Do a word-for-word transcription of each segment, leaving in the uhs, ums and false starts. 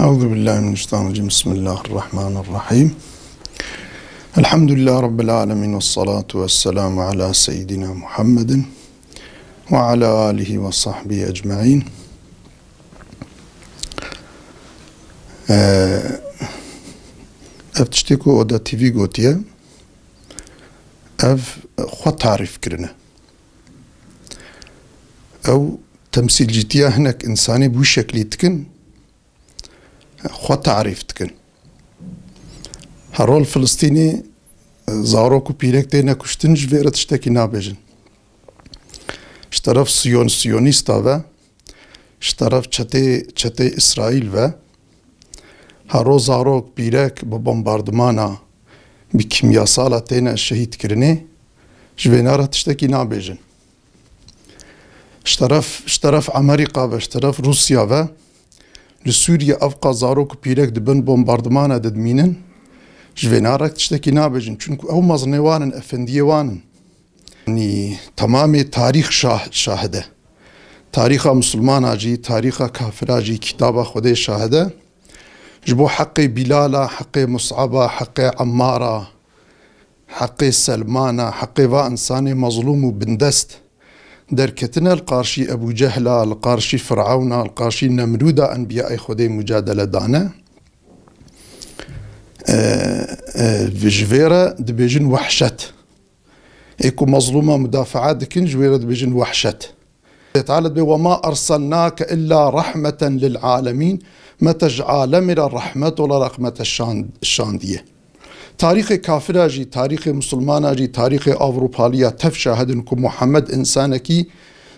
أعوذ بالله من الشيطان الرجيم. بسم الله الرحمن الرحيم. الحمد لله رب العالمين، والصلاة والسلام على سيدنا محمد وعلى آله وصحبه أجمعين. Ee, ev tiştê ku Oda T V gotiye, ev xwe tarîf kirine. Ew temsîlcîtiya hinek insanê bi wî şeklî dikin, xwe tarîf dikin. Her rol Filistînê, e, zarok û pîrek têne kuştin, ji vê re tiştekî nabêjin. Ji teref Siyon-, Siyonîsta ve, ji teref çetê, çetê Îsraîl ve, her rol zarok, pîrek bi bombardimana, bi kîmyasala têne şehîd kirinê, ji vêna re tiştekî nabêjin. Ji teref, ji teref Amerîka ve, ji teref Rûsya ve, li Sûriye ev qas zarok û pîrek di bin bombardimana de dimînin, ji vêna re tiştekî nabêjin. Çunku ew mezinê wan in, efendiyê wan in. Yanî temamê tarîx şah-, şahid e. Tarîxa misilmana jî, tarîxa kafira jî, kitaba Xwedê şahid e. Ji bo heqê Bîlala, heqê Mus'aba, heqê Emmara, heqê Selmana, heqê va insanê mezlûm û bindest derketine li qarşî Ebû Cehla, li qarşî Firawna, li qarşî Nemrûda enbiyayê Xwedê mucadele dane. E, e, ji vê re dibêjin wehşet. Ê ku mezlûma mudafaa dikin, ji wê re dibêjin wehşet. Xwedê Teala dibê, "Ve ma erselnake illa rahmeten lil alemin." Me te ji alemê re rehmet olarak me te şan-, şandiye. Tarîxê kafira jî, tarîxê misilmana jî, tarîxê Avrupaliya tev şahid in ku Muhammed insanekî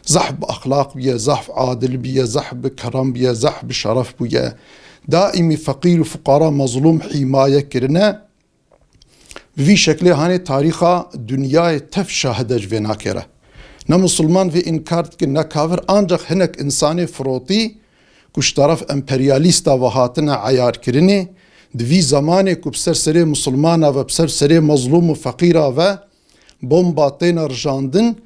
zehf bi exlaq bûye, zehf adil bûye, zehf bi kerem bûye, zehf bi şeref bûye. Daîmî feqîr û fuqara, mezlûm hîmaye kirine. Bi vî şeklê hanê tarîxa dinyayê tev şahid e ji vê nakê re. Ne misilman vê înkar dikin, ne kafir, ancaq hinek insanê firotî ku ji teref emperyalîsta ve hatine eyarkirinê, di vî zemanê ku bi ser serê misilmana ve, bi ser serê mezlûm û feqîra ve bomba têne rijandin,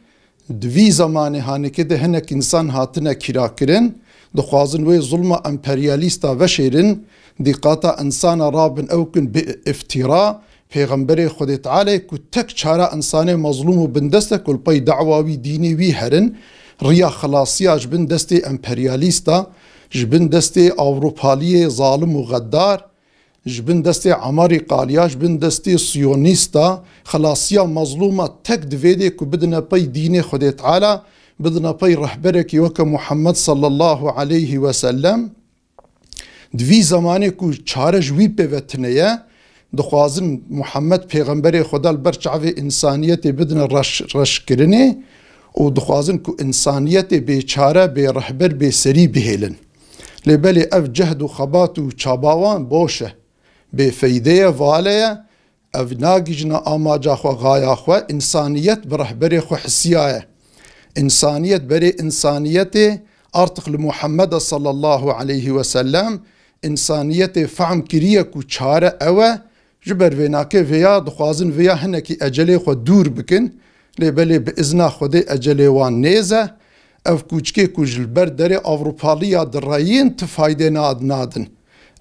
di vî zemanê hanekê de hinek însan hatine kîrakirin, dixwazin wê zulma emperyalîsta veşêrin, dîqata însana rabin ew kin bi îftîra, Pêxemberê Xwedê Tealê ku tek çare însanê mezlûm û bindest e ku li pey dawa wî, dînê wî herin, riya xelasiya ji bin destê emperyalîsta, ji bin destê Ewropaliyê zalim û xeddar, ji bin destê Amerîkaliya, ji bin destê Siyonîsta, xelasiya mezlûma tek divê dê ku bidine pey dînê Xwedê Teala, bidine pey rehberekî weke Muhammed sallallahu aleyhi ve sellem. Di vî zemanê ku çare ji wî pê ve tune ye, dixwazin Muhammed pêxemberê Xweda li ber çavê însaniyetê bidine reş-, reşkirinê û dixwazin ku însaniyetê bê çare, bê rehber, bê serî bihêlin. Lê belê ev cehd û xebat û çaba wan boş e. Bêfeyde ye, vale ye. Ev nagihîjine amaca xwe, xaya xwe. Însaniyet bi rehberê xwe hisiyaye. Însaniyet berê însaniyetê, artık li Muhammeda sallallahu aleyhi ve sellem însaniyetê fehm kiriye ku çare ew e. Ji ber vê nake vêya dixwazin vêya hinekî ecelê xwe dûr bikin. Lê belê bi izna Xwedê ecelê wan nêz e. Ev kûçikê ku ji li ber derê Ewropaliya direyîn ti fayde nad-, nadin.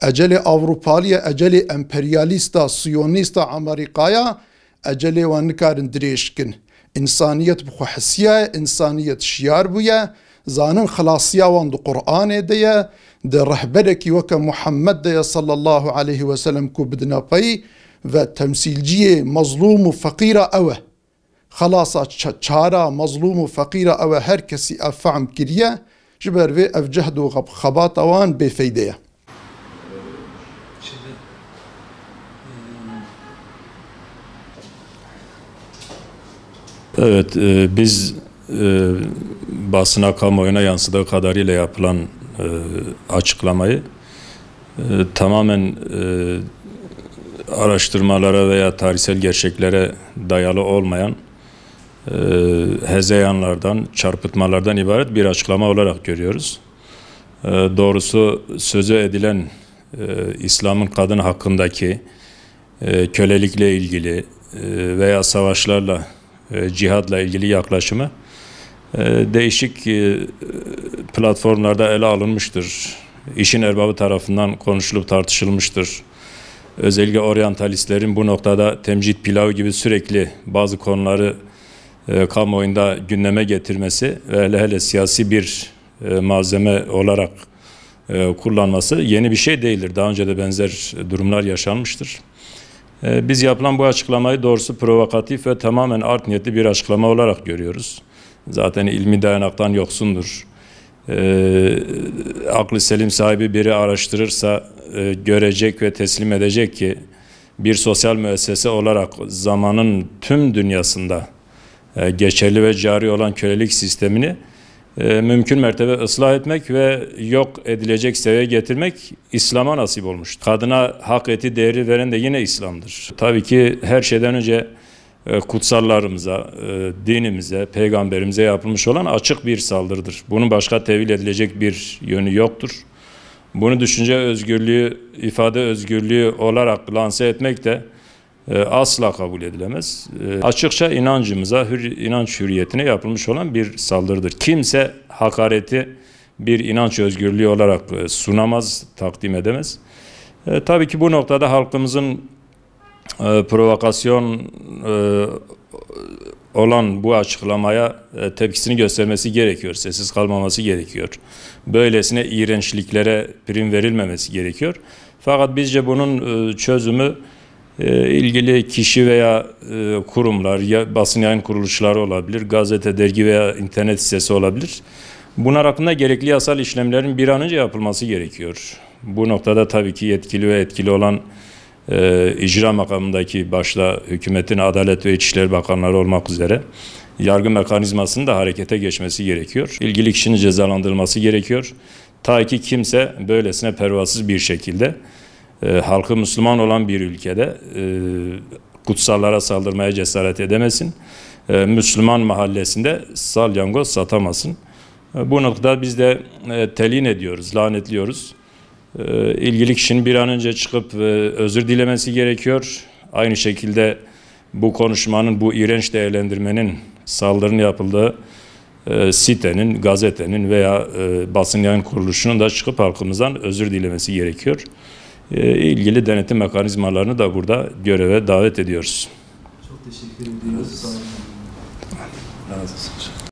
Ecelê Ewropaliya, ecelê emperyalîsta, siyonîsta Amerîkaya, ecelê wan nikarin dirêj kin. Însaniyet bi xwe hisiyaye, însaniyet şiyar bûye, zanin xelasiya wan di Qur'anê de ye, di rehberekî weke Muhammed de ye sallallahu aleyhi ve sellem ku bidine pey ve temsîlciyê mezlûm û feqîra ew e. Xelasa ça-, çara mezlûm û feqîra ew e, her kesî ev fehm kiriye, ji ber vê ev cehd û xeb-, xebata wan bêfeyde ye. Evet, e, biz, e, basına kamuoyuna yansıdığı kadarıyla yapılan, e, açıklamayı, e, tamamen, e, araştırmalara veya tarihsel gerçeklere dayalı olmayan, e, hezeyanlardan, çarpıtmalardan ibaret bir açıklama olarak görüyoruz. E, doğrusu sözü edilen, e, İslam'ın kadın hakkındaki, e, kölelikle ilgili, e, veya savaşlarla, e, cihadla ilgili yaklaşımı, e, değişik, e, platformlarda ele alınmıştır. İşin erbabı tarafından konuşulup tartışılmıştır. Özellikle oryantalistlerin bu noktada temcit pilavı gibi sürekli bazı konuları, e, kamuoyunda gündeme getirmesi ve hele hele siyasi bir, e, malzeme olarak, e, kullanması yeni bir şey değildir. Daha önce de benzer durumlar yaşanmıştır. E, biz yapılan bu açıklamayı doğrusu provokatif ve tamamen art niyetli bir açıklama olarak görüyoruz. Zaten ilmi dayanaktan yoksundur. E, aklı selim sahibi biri araştırırsa, e, görecek ve teslim edecek ki bir sosyal müessese olarak zamanın tüm dünyasında, e, geçerli ve cari olan kölelik sistemini, e, mümkün mertebe ıslah etmek ve yok edilecek seviyeye getirmek İslam'a nasip olmuştur. Kadına hak ettiği değeri veren de yine İslam'dır. Tabii ki her şeyden önce, e, kutsallarımıza, e, dinimize, peygamberimize yapılmış olan açık bir saldırıdır. Bunun başka tevil edilecek bir yönü yoktur. Bunu düşünce özgürlüğü, ifade özgürlüğü olarak lanse etmek de, e, asla kabul edilemez. E, açıkça inancımıza, hür-, inanç hürriyetine yapılmış olan bir saldırıdır. Kimse hakareti bir inanç özgürlüğü olarak, e, sunamaz, takdim edemez. E, tabii ki bu noktada halkımızın, e, provokasyon, e, olan bu açıklamaya, e, tepkisini göstermesi gerekiyor, sessiz kalmaması gerekiyor. Böylesine iğrençliklere prim verilmemesi gerekiyor. Fakat bizce bunun, e, çözümü, e, ilgili kişi veya, e, kurumlar, ya basın yayın kuruluşları olabilir, gazete, dergi veya internet sitesi olabilir. Bunlar hakkında gerekli yasal işlemlerin bir an önce yapılması gerekiyor. Bu noktada tabii ki yetkili ve etkili olan, e, icra makamındaki başta hükümetin Adalet ve İçişleri Bakanları olmak üzere yargı mekanizmasının da harekete geçmesi gerekiyor. İlgili kişinin cezalandırılması gerekiyor. Ta ki kimse böylesine pervasız bir şekilde, e, halkı Müslüman olan bir ülkede, e, kutsallara saldırmaya cesaret edemesin. E, Müslüman mahallesinde salyangoz satamasın. E, bu noktada biz de, e, telin ediyoruz, lanetliyoruz. E, ilgili kişinin bir an önce çıkıp, e, özür dilemesi gerekiyor. Aynı şekilde bu konuşmanın, bu iğrenç değerlendirmenin, saldırının yapıldığı, e, sitenin, gazetenin veya, e, basın yayın kuruluşunun da çıkıp halkımızdan özür dilemesi gerekiyor. E, ilgili denetim mekanizmalarını da burada göreve davet ediyoruz. Çok teşekkür ediyoruz. Sağ olun. Razı olsun.